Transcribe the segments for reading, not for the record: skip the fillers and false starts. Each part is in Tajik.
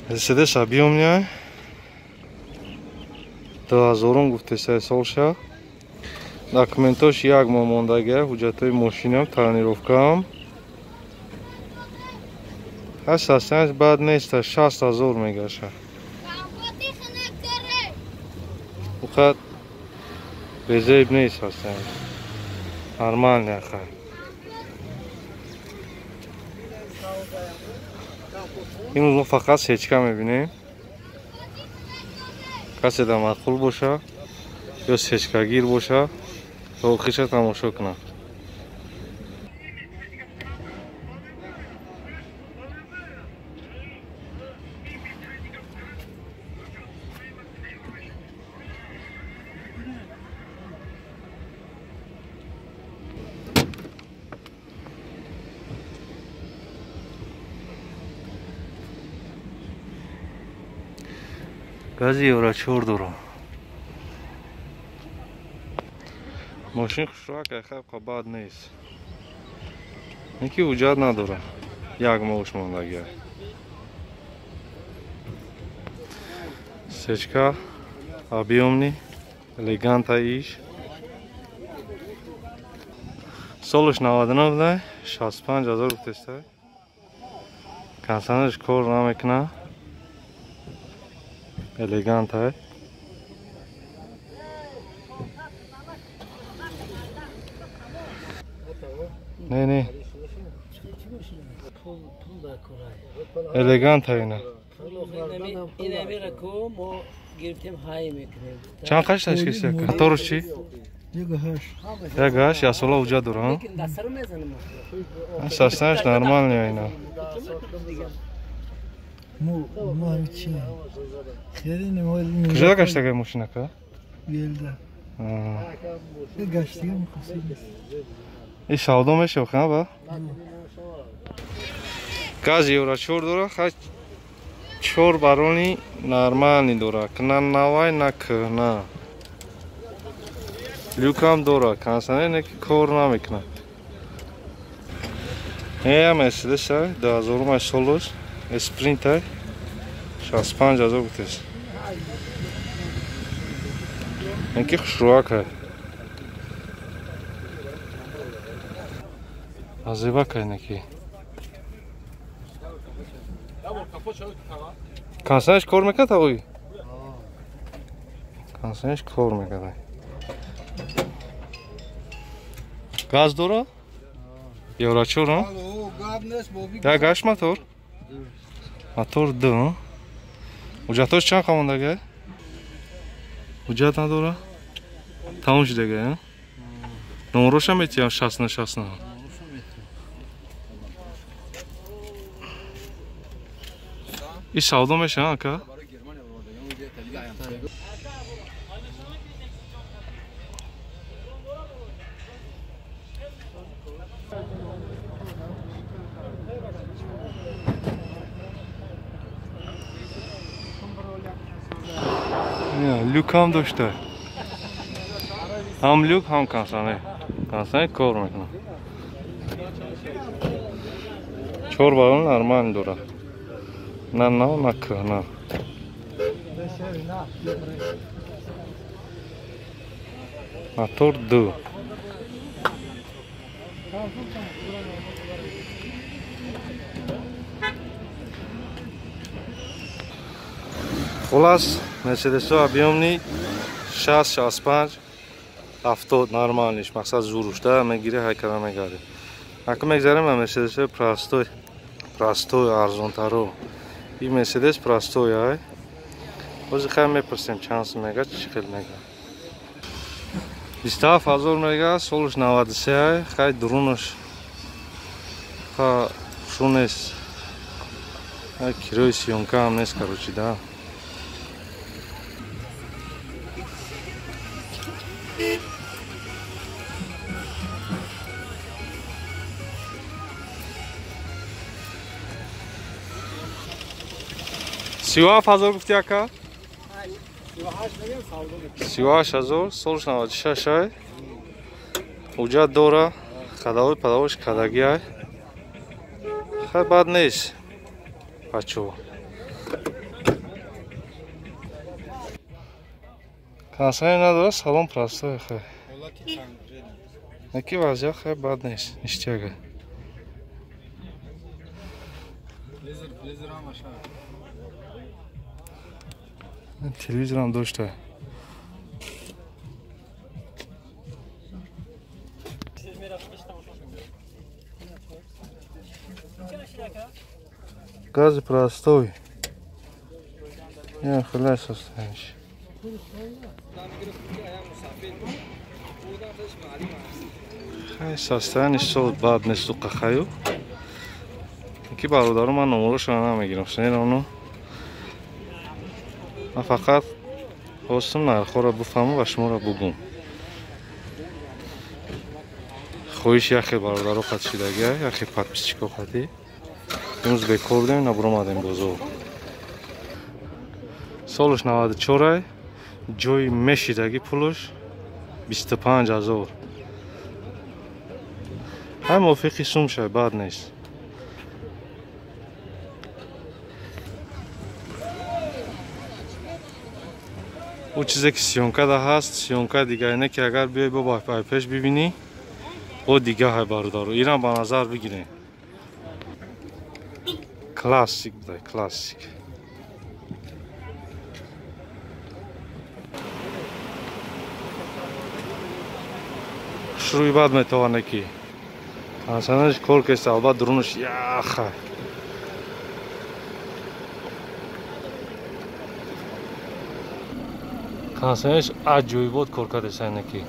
Мерседес объемный. 2000 гуфтеса солша. Документош як моҳ мондага, ҳуҷҷатҳои мошинам, тонировкаам. Ҳаст бад нест, 60 000 мегаша. Уқад безеб нест ҳастан. Нормальный аха. Имрӯз мо фақат сечка мебинем. Касе да маъқул боша ё сечкагир боша, то охирша тамошо кунад. Гази Евро 4 дорам. Мошин хушрак айхаб бад нест. Неки ҳуҷҷат надорам. Як моҳш мондагия. Сечка объемный, элеганта иш. Солаш 99, 65 000 гуфтеста. Консанаш кор намекуна. Элеганта. Не, не. Элеганта ина. Чанд қаш ташкил кард? Моторш чи? 1.8. 1.8 ясола уҷа дора. Састанаш нормальный ина. Куҷода гаштагай мошинака? Белда. Гаштага мухосиб. И савдо мешава ха ба? Газ Евро 4 дора, ха 4 барони нормальный дора, на навай на кӯҳна. Люкам дора, кондиционер не ки кор намекунад. Э Мерседес 2000 солус, Спринтер 65 000 гуфтест. Неки хушрӯак. Азебак неки. Кондиционерш кор мекунад ағои? Кондиционерш кор мекунад. Газ дора? Евро 4, як гашт мотор? Мотор 2. Ҳуҷҷатҳош чанд қамондага? Ҳуҷҷат надора? Тамом шудага, номероша метиҳам 69 69. И савдо мешава ака? Люкам дошта. Ҳам люк, ҳам кондиционер. Кондиционер кор мекунад. 4 баллон нормал дора. На нав, на кӯҳна. Мотор 2. Хулас, Мерседесо объемный 60, 65, 70 нормальныш, мақсад зурушда мегире ҳайкала мегаре. Ака мегзарем Мерседесо простой, простой арзонтаро. И Мерседес простой ай. Ҳозир хай мепурсем чанд сум мега, чӣ хел мега. 27 000 мега, солш 93 ай, хай дурунаш ха шунес. Ай кирои съёмка ҳам нест, короче, да. 37 000 гуфти ака? 38 000, солш 96 ай. Ҳуҷҷат дора, хадавои падавош кадаги ай. Хай бад нест. Бачо. Консония надора, салон простой хай. Неки вазъият хай бад нест, ништяга. Телевизорам дошта. Газ простой. Я хлеб состояние. Хай состояние сол бад нест қахаю. Ки бародару ман номерошро намегирам, шунидам. Ман фақат хостам нархҳоро бифаҳмам ва шуморо бугум. Хоҳиш яхе бародаро қатшидагия, яхе подписчико қатӣ. Имрӯз бекор будем, набуромадем бозор. Солаш 94, ҷои мешидаги пулаш 25 000. Ҳай мувофиқи сум шай, бад нест. Ӯ чизе ки съёмка да ҳаст, съёмка дига не ки агар биёй бо пеш бибинӣ, о дига ҳай бародаро, ирам ба назар бигирем. Классик будай, классик. Шурӯи бад метавонад ки ансанаш кор кеста, албат дурунаш яха. Консанаш аҷоибот кор кардеса ки.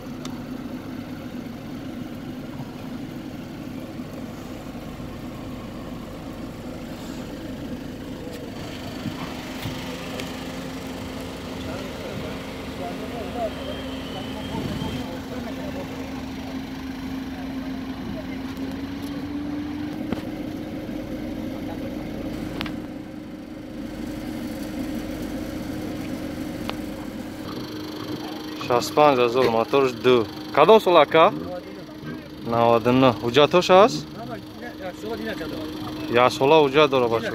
Шасту панҷ ҳазор, моторш 2. Кадом сол ака? 99. Ҳуҷҷатош ҳаст? Як сола ҳуҷҷат дора бачо.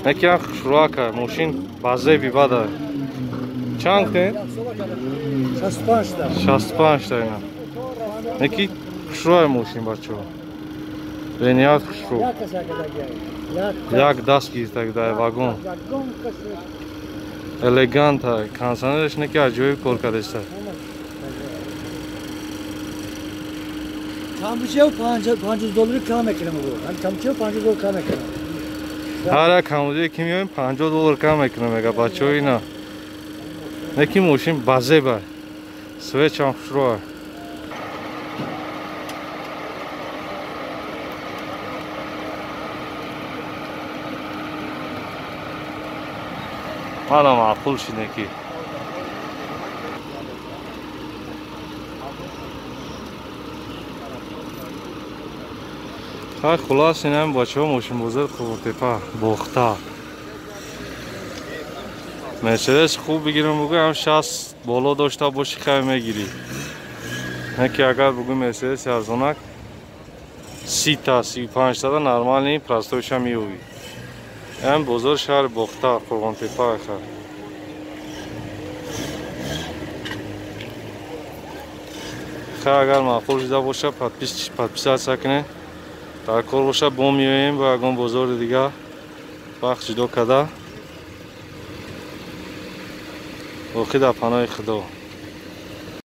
Неки як хушрӯ ака, мошин ба зеби бада. Чанд гуфтем? 65 та ина. Неки хушрӯ мошин бачо. Бениҳоят хушрӯ. Як даст гирифтаги дар вагон. Элеганта, консанерш неки аҷоиб кор кардеста. Камбучиё 50 доллар кам мекунам. Камбучиё 50 доллар кам мекунам. Ҳар як камбучие ки меоем 50 доллар кам мекунам, мега бачаҳо ина. Неки мошин базеба. Свечам хушрӯ. Мана маъқул шид неки. Хай хулас инам бачаҳо мошинбозор Қурғонтепа Бохта. Мерседес хуб бигирам бугӯям 60 боло дошта боши хай мегирӣ. Не ки агар бугӯй Мерседес арзонак 30 та 35 та нормални простойша меёвӣ. Ам бозор шаҳри Бохта Қурғонтепа хай. Хай агар маъқул шуда боша подписаться кунед. Дар кор боша бо меоем ба ягон бозори дига вақт ҷудо карда. Боқӣ дар паноҳи Худо.